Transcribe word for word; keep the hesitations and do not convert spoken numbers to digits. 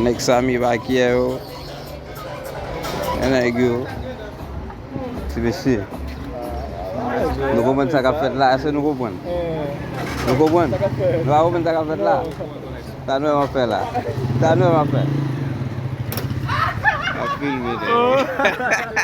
Nèg Samy Bakyè yo. Nèg yo. Ti mesye. Nou konprann sa k ap fèt la? Èske nou konprann? Nou konprann? Nou pa konprann sa k ap fèt la? Sa nou wè m ap fè la? Sa nou wè m ap fè? M ap filme, nèg.